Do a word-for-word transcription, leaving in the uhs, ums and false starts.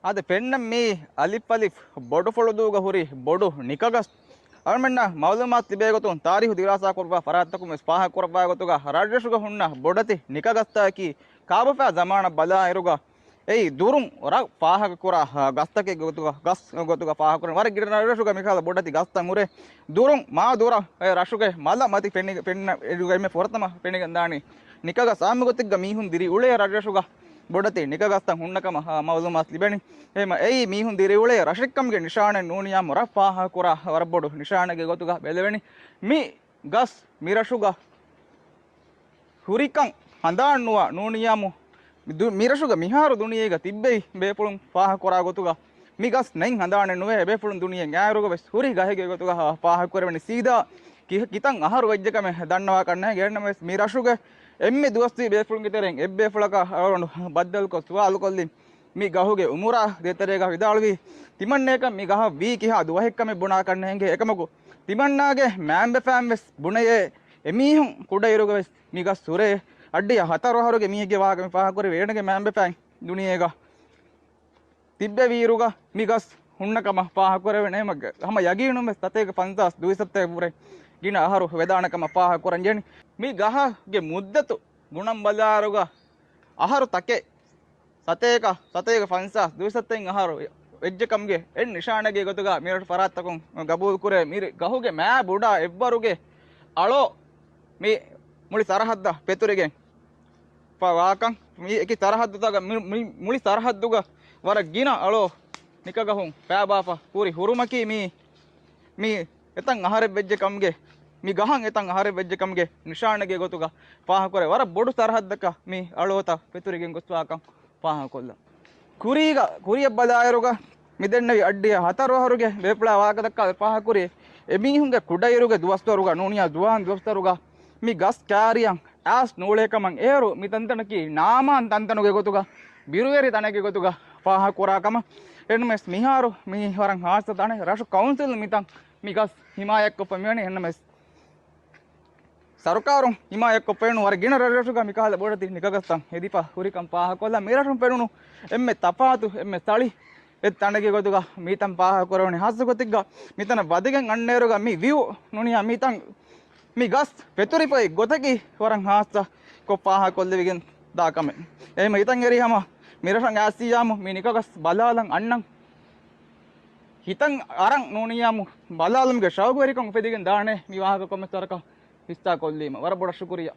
އާދެ، ފެންނަ މީ އަލިފް އަލިފް ބޮޑުފުޅުދޫގަ ހުރި ބޮޑު ނިކަގަސް. އަޅުމެންނަށް މައުލޫމާތު ލިބޭ ގޮތުން ތާރީހު ދިރާސާ ކުރައްވާ ފަރާތްތަކުން ވެސް ފާހަގަ ކުރައްވާ ގޮތުގަ ރަށްރަށުގަ ހުންނަ ބޮޑެތި ނިކަގަސްތަކަކީ ކާބަފާ ޒަމާނަށް ބަލާއިރުގަ އެއީ ދުރުން ރަށް ފާހަގަ ކުރާ، އަ، ގަސްތަކެއް ގޮތުގަ، ގަސް ގޮތުގަ ފާހަގަ ކުރަން. ވަރަށް ގިނަ ރަށްރަށުގަ މިކަހަލަ ބޮޑެތި ގަސްތައް ހުރޭ. ދުރުން މާ ދުރަށް އެ ރަށުގެ މަލަ މަތި ފެނި، ފެންނަ އެ ފުރަތަމަ ފެނިގެން ދާނީ ނިކަގަސް. އާއްމު ގޮތެއްގަ މީހުން ދިރި އުޅޭ ރަށްރަށުގަ ބޮޑެތި ނިކަގަސްތައް ހުންނަ ކަމަށް، އާ، މައުލޫމާތު ލިބެނީ. އެހެން އެއީ މީހުން ދިރިއުޅޭ ރަށެއްކަމުގެ ނިޝާނެއް ނޫނިއްޔާމު ރަށް ފާހަގަ ކުރާ ވަރަށް ބޮޑު ނިޝާނެއްގެ ގޮތުގަ ބެލެވެނީ. މި ގަސް މިރަށުގަ ހުރިކަން ހަނދާން ނުވާ ނޫނިއްޔާމު ދު-، މިރަށުގަ މިހާރު ދުނިޔޭގަ ތިއްބެވި ބޭފުޅުން ފާހަގަ ކުރާ ގޮތުގަ މި ގަސް ނެތް ހަނދާނެއް ނުވޭ. އެބޭފުޅުން ދުނިޔެ އާއިރުގަ ވެސް ހުރި ގަހެއްގެ ގޮތުގަ ފާހަގަ ކުރެވެނީ. ސީދާ ކި-، ކިތަން އަހަރު ވެއްޖެ ކަމެއް ދަންނަވާކަށް ނޭނގެ. އެހެންނަމަވެސް މި ރަށުގެ އެންމެ ދުވަސްވީ ބޭފުޅުންގެ ތެރެއިން އެއްބޭފުޅަކަށް އަޅުގަނޑު ބައްދަލުކޮށް ސުވާލު ކޮށްލީ، މި ގަހުގެ އުމުރާ ދޭތެރޭގަ ވިދާޅުވީ، ތިމަންނަޔަކަށް މި ގަހަށް ވީ ކިހާ ދުވަހެއްކަމެއް ބުނާކަށް ނޭނގޭ. އެކަމަކު، ތިމަންނާގެ މައިންބަފައިން ވެސް ބުނެޔޭ، އެމީހުން ކުޑައިރުގަ ވެސް މި ގަސް ހުރޭ. އައްޑިހަ ހަތަރު އަހަރުގެ މީހެއްގެ ވާހަކަ މި ފާހަގަކުރެވޭ. އޭނަގެ މައިންބަފައިން ދުނިޔޭގަ ތިއްބެވިއިރުގަ މި ގަސް ހުންނަ ކަމަށް ފާހަގަކުރެވެނީ. އެހެން ހަމަ ޔަގީނުން ވެސް ސަތޭކަ ފަންސާސް ދުވިސައްތައެއް ވުރެ ގިނަ އަހަރު ވެދާނެ ކަމަށް ފާހަގަކުރަން ޖެހެނީ. މި ގަހުގެ މުއްދަތު ގުނަން ބަލާއިރުގަ އަހަރު ތަކެއް ސަތޭކަ، ސަތޭކަ ފަންސާސް ދުވިސައްތައެއް އަހަރު ވެއްޖެ ކަމުގެ އެއް ނިޝާނެއްގެ ގޮތުގަ މިރަށު ފަރާތްތަކުން ގަބޫލުކުރޭ. މި ގަހުގެ މާ ބުޑާ އެއްވަރުގެ އަޅޯ މި މުޅި ސަރަހައްދަށް ފެތުރިގެން ފަ ވާކަން. މި އެކި ސަރަހައްދުތަކަށް މި، މި މުޅި ސަރަހައްދުގަ ވަރަށް ގިނަ އަޅޯ ނިކަގަހުން ފައިބާފަ ހުރި ހުރުމަކީ މީ، މީ އެތަން އަހަރެއް ވެއްޖެ ކަމުގެ، މި ގަހަށް އެތަން އަހަރެއް ވެއްޖެ ކަމުގެ ނިޝާނެއްގެ ގޮތުގަ ފާހަގަކުރޭ. ވަރަށް ބޮޑު ސަރަހައްދަކަށް މި އަޅޯތައް ފެތުރިގެން ގޮސްފާކަން ފާހަގަކޮށްލަން. ކުރީގަ، ކުރިޔަށް ބަލާއިރުގަ މި ދެންނެވި އައްޑިހަ ހަތަރު އަހަރުގެ ބޭފުޅާ ވާހަކަދައްކާ ފާހަގަކުރީ، އެމީހުންގެ ކުޑައިރުގެ ދުވަސްވަރުގަ ނޫނިއްޔާ ޒުވާން ދުވަސްވަރުގަ މި ގަސް ކާރިޔަށް އައިސް ނޫޅޭ ކަމަށް އޭރު މި ތަންތަނަކީ ނާމާން ތަންތަނުގެ ގޮތުގަ ބިރުވެރި ތަނެއްގެ ގޮތުގަ ފާހަގަކުރާ ކަމަށް. އެންމެސް މިހާރު މީ ވަރަށް ހާއްސަ ތަނެއް. ރަށު ކައުންސިލް މިތަން މި ގަސް ހިމާޔަތްކޮށްފަ މިވަނީ. އެންމެސް ސަރުކާރުން ހިމާޔަތްކޮށްފައިނު ވަރަށް ގިނަ ރަށްރަށުގަ މިކަހަލަ ބޮޑެތި ނިކަގަސްތައް ހެދިފަ ހުރިކަން ފާހަގަކޮށްލަން. މިރަށުން ފެނުނު އެންމެ ތަފާތު، އެންމެ ސަޅި އެއް ތަނެއްގެ ގޮތުގަ މިތަން ފާހަގަކުރެވުނީ. ހާއްސަ ގޮތެއްގަ މިތަނަށް ވަދެގެން އަންނައިރުގަ މި ވިއު ނޫނިއްޔާ މިތަން މި ގަސް ފެތުރިފައި ގޮތަކީ ވަރަށް ހާއްސަ ކޮށް ފާހަގަކޮށްލެވިގެން ދާ ކަމެއް. އެހެން ހިތަށް އެރި ހަމަ މިރަށަށް އައިސިއްޔާމު މި ނިކަގަސް ބަލާލަން އަންނަން. ހިތަށް އަރަން ނޫނިއްޔާމު ބަލާލުމުގެ ޝައުގުވެރިކަން އުފެދިގެން ދާނެ މި ވާހަކަ ކޮމެންޓް ތަރަކަށް ހިއްސާ ކޮށްލީމަ. ވަރަށް ބޮޑަށް ޝުކުރިއްޔާ.